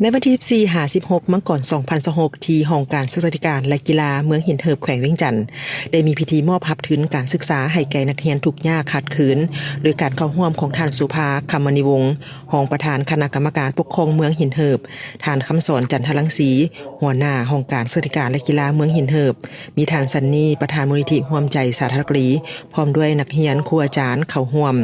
ໃນວັນທີສິບສີ່ຫາສິບຫົກ ມັງກອນ ສອງພັນຊາວຫົກ ທີ່ຫ້ອງການສຶກສາທິການ ແລະ ກິລາເມືອງຫີນເຫີບ ແຂວງວຽງຈັນ ໄດ້ມີພິທີມອບຮັບທຶນການສຶກສາໃຫ້ແກ່ນັກຮຽນທຸກຍາກຂາດເຂີນ ໂດຍການເຂົ້າຮ່ວມຂອງທ່ານ ໂສພາ ຄຳມະນີວົງ ຮອງປະທານຄະນະກຳມະການປົກຄອງເມືອງຫີນເຫີບ, ທ່ານ ຄຳສອນ ຈັນທະລັງສີ ຫົວໜ້າຫ້ອງການສຶກສາທິການ ແລະ ກິລາເມືອງຫີນເຫີບ, ມີທ່ານ ສັນນີ ປະທານມູນນິທິຮ່ວມໃຈສາທາລະກະລີ ພ້ອມດ້ວຍນັກຮຽນ, ຄູອາຈານເຂົ້າຮ່ວມ.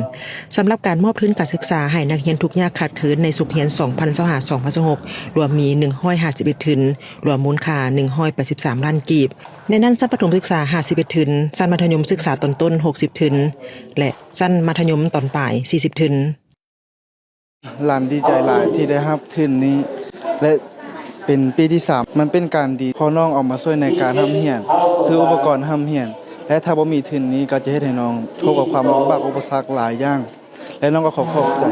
ສຳລັບການມອບທຶນການສຶກສາໃຫ້ນັກຮຽນທຸກຍາກຂາດເຂີນໃນສົກຮຽນ ສອງພັນຊາວຫ້າ ສອງພັນຊາວຫົກ ລວມມີ ໜຶ່ງຮ້ອຍຫ້າສິບເອັດທຶນ, ລວມມູນຄ່າ ໜຶ່ງຮ້ອຍແປດສິບສາມລ້ານກີບ. ໃນນັ້ນ ຊັ້ນປະຖົມສຶກສາ ຫ້າສິບເອັດທຶນ, ຊັ້ນມັດທະຍົມສຶກສາຕອນຕົ້ນ ຫົກສິບທຶນ ແລະ ຊັ້ນມັດທະຍົມຕອນປາຍ ສີ່ສິບທຶນ. ຫຼານດີໃຈຫຼາຍທີ່ໄດ້ຮັບທຶນນີ້ ແລະ ເປັນປີທີສາມ. ມັນເປັນການດີ ເພາະນ້ອງເອົາມາຊ່ວຍໃນການຮ່ຳຮຽນ, ຊື້ອຸປະກອນຮ່ຳຮຽນ ແລະ ຖ້າບໍ່ມີທຶນນີ້ ກໍຈະເຮັດໃຫ້ນ້ອງພົບກັບຄວາມລຳບາກອຸປະສັກຫຼາຍຢ່າງ ແລະ ນ້ອງກໍຂໍຂອບໃຈ.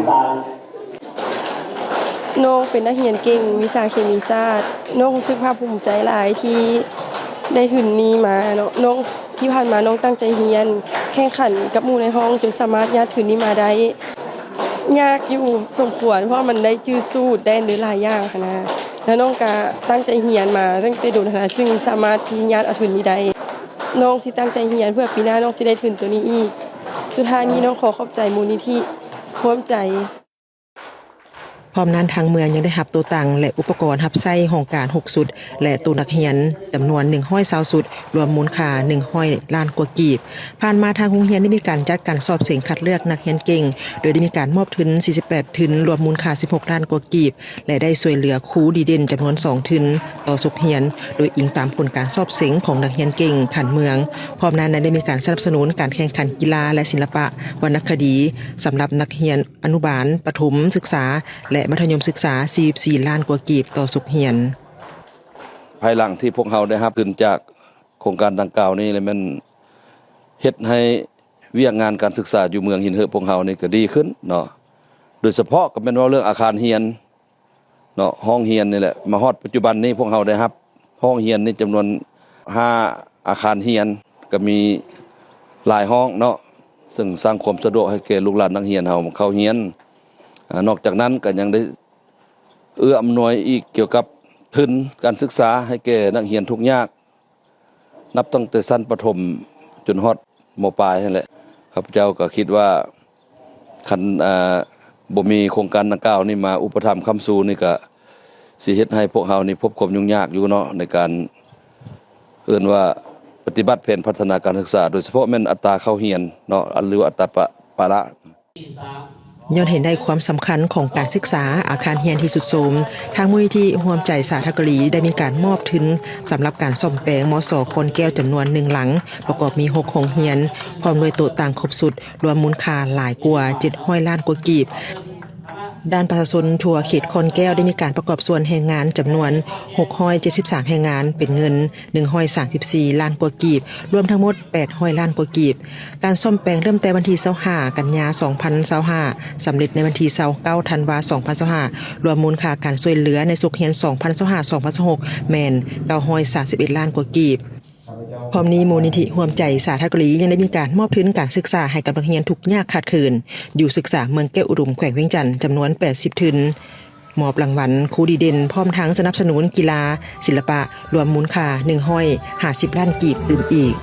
ນ້ອງເປັນນັກຮຽນເກັ່ງວິຊາເຄມີສາດ. ນ້ອງຮູ້ສຶກພາກພູມໃຈຫຼາຍທີ່ໄດ້ທຶນນີ້ມາເນາະ. ນ້ອງ ທີ່ຜ່ານມານ້ອງຕັ້ງໃຈຮຽນ, ແຂ່ງຂັນກັບໝູ່ໃນຫ້ອງ ຈົນສາມາດຍາດທຶນນີ້ມາໄດ້. ຍາກຢູ່ສົມຄວນ ເພາະວ່າມັນໄດ້ຈື່ສູດ ໄດ້ອັນເດີຫຼາຍຢ່າງຫັ້ນນະ. ແລ້ວນ້ອງກະຕັ້ງໃຈຮຽນມາຕັ້ງແຕ່ດົນຫັ້ນນະ ຈຶ່ງສາມາດທີ່ຍາດເອົາທຶນນີ້ໄດ້. ນ້ອງຊິຕັ້ງໃຈຮຽນ ເພື່ອປີໜ້ານ້ອງຊິໄດ້ທຶນໂຕນີ້ອີກ. ສຸດທ້າຍນີ້ນ້ອງຂໍຂອບໃຈມູນນິທິຮ່ວມໃຈ. ພ້ອມນັ້ນ ທາງເມືອງຍັງໄດ້ຮັບໂຕຕັ່ງ ແລະ ອຸປະກອນຮັບໃຊ້ຫ້ອງການຫົກຊຸດ ແລະ ໂຕນັກຮຽນຈຳນວນໜຶ່ງຮ້ອຍຊາວຊຸດ, ລວມມູນຄ່າໜຶ່ງຮ້ອຍລ້ານກວ່າກີບ. ຜ່ານມາທາງໂຮງຮຽນໄດ້ມີການຈັດການສອບເສັງຄັດເລືອກນັກຮຽນເກັ່ງ ໂດຍໄດ້ມີການມອບທຶນສີ່ສິບແປດທຶນ, ລວມມູນຄ່າສິບຫົກລ້ານກວ່າກີບ ແລະ ໄດ້ຊ່ວຍເຫຼືອຄູດີເດັ່ນຈຳນວນສອງທຶນຕໍ່ສົກຮຽນ, ໂດຍອີງຕາມຜົນການສອບເສັງຂອງນັກຮຽນເກັ່ງຂັ້ນເມືອງ. ພ້ອມນັ້ນ ໄດ້ມີການສະໜັບສະໜູນການແຂ່ງຂັນກິລາ ແລະ ສິລະປະວັນນະຄະດີ ສຳລັບນັກຮຽນອະນຸບານ, ປະຖົມສຶກສາ ແລະ ມັດທະຍົມສຶກສາ ສີ່ສິບສີ່ລ້ານກວ່າກີບຕໍ່ສົກຮຽນ. ພາຍຫຼັງທີ່ພວກເຮົາໄດ້ຮັບທຶນຈາກໂຄງການດັ່ງກ່າວນີ້ ແລະ ແມ່ນເຮັດໃຫ້ວຽກງານການສຶກສາຢູ່ເມືອງຫີນເຫີບພວກເຮົານີ້ກໍດີຂຶ້ນເນາະ, ໂດຍສະເພາະກໍແມ່ນເວົ້າເລື່ອງອາຄານຮຽນ ເນາະ ຫ້ອງຮຽນນີ້ແຫຼະ. ມາຮອດປັດຈຸບັນນີ້ ພວກເຮົາໄດ້ຮັບຫ້ອງຮຽນນີ້ຈຳນວນຫ້າອາຄານຮຽນ, ກໍມີຫຼາຍຫ້ອງເນາະ, ເຊິ່ງສ້າງຄວາມສະດວກໃຫ້ແກ່ລູກຫຼານນັກຮຽນເຮົາເຂົ້າຮຽນ. ອາ ນອກຈາກນັ້ນກໍຍັງໄດ້ເອື້ອອຳນວຍອີກກ່ຽວກັບທຶນການສຶກສາໃຫ້ແກ່ນັກຮຽນທຸກຍາກ ນັບຕັ້ງແຕ່ຊັ້ນປະຖົມຈົນຮອດ ມ.ປາຍຫັ້ນແຫຼະ. ຂ້າພະເຈົ້າກໍຄິດວ່າ ຄັນ ເອີ ບໍ່ມີໂຄງການດັ່ງກ່າວນີ້ມາອຸປະຖຳຄ້ຳຊູນີ້ ກໍຊິເຮັດໃຫ້ພວກເຮົານີ້ພົບຄວາມຫຍຸ້ງຍາກຢູ່ເນາະ ໃນການ ເອີ້ນວ່າປະຕິບັດແຜນພັດທະນາການສຶກສາ, ໂດຍສະເພາະແມ່ນອັດຕາເຂົ້າຮຽນເນາະ ຫຼືວ່າອັດຕາປະ ປະລະ. ຍ້ອນເຫັນໄດ້ຄວາມສຳຄັນຂອງການສຶກສາອາຄານຮຽນທີ່ຊຸດໂຊມ, ທາງມູນນິທິຮ່ວມໃຈສາທະກະລີໄດ້ມີການມອບທຶນສຳລັບການສ້ອມແປງ ມສ ຄອນແກ້ວ ຈຳນວນໜຶ່ງຫຼັງ, ປະກອບມີຫົກໂຮງຮຽນ, ພ້ອມດ້ວຍໂຕະຕັ່ງຄົບຊຸດ, ລວມມູນຄ່າຫຼາຍກວ່າເຈັດຮ້ອຍລ້ານກວ່າກີບ. ດ້ານປະຊາຊົນທົ່ວເຂດຄອນແກ້ວໄດ້ມີການປະກອບສ່ວນແຮງງານຈຳນວນຫົກຮ້ອຍເຈັດສິບສາມແຮງງານ, ເປັນເງິນ ໜຶ່ງຮ້ອຍສາມສິບສີ່ລ້ານກວ່າກີບ, ລວມທັງໝົດແປດຮ້ອຍລ້ານກວ່າກີບ. ການສ້ອມແປງເລີ່ມແຕ່ວັນທີຊາວຫ້າ ກັນຍາ ສອງພັນຊາວຫ້າ ສຳເລັດໃນວັນທີຊາວເກົ້າ ທັນວາ ສອງພັນຊາວຫ້າ, ລວມມູນຄ່າການຊ່ວຍເຫຼືອໃນສົກຮຽນ ສອງພັນຊາວຫ້າ ສອງພັນຊາວຫົກ ແມ່ນ ເກົ້າຮ້ອຍສາມສິບເອັດລ້ານກວ່າກີບ. ພ້ອມນີ້ ມູນນິທິຮ່ວມໃຈສາທະກະລີຍັງໄດ້ມີການມອບທຶນການສຶກສາໃຫ້ກັບນັກຮຽນທຸກຍາກຂາດເຂີນ ຢູ່ສຶກສາເມືອງແກ້ວອຸດົມ ແຂວງວຽງຈັນ ຈຳນວນແປດສິບທຶນ. ມອບລາງວັນຄູດີເດັ່ນ ພ້ອມທັງສະໜັບສະໜູນກິລາ, ສິລະປະ ລວມມູນຄ່າໜຶ່ງຮ້ອຍຫ້າສິບລ້ານກີບຕື່ມອີກ.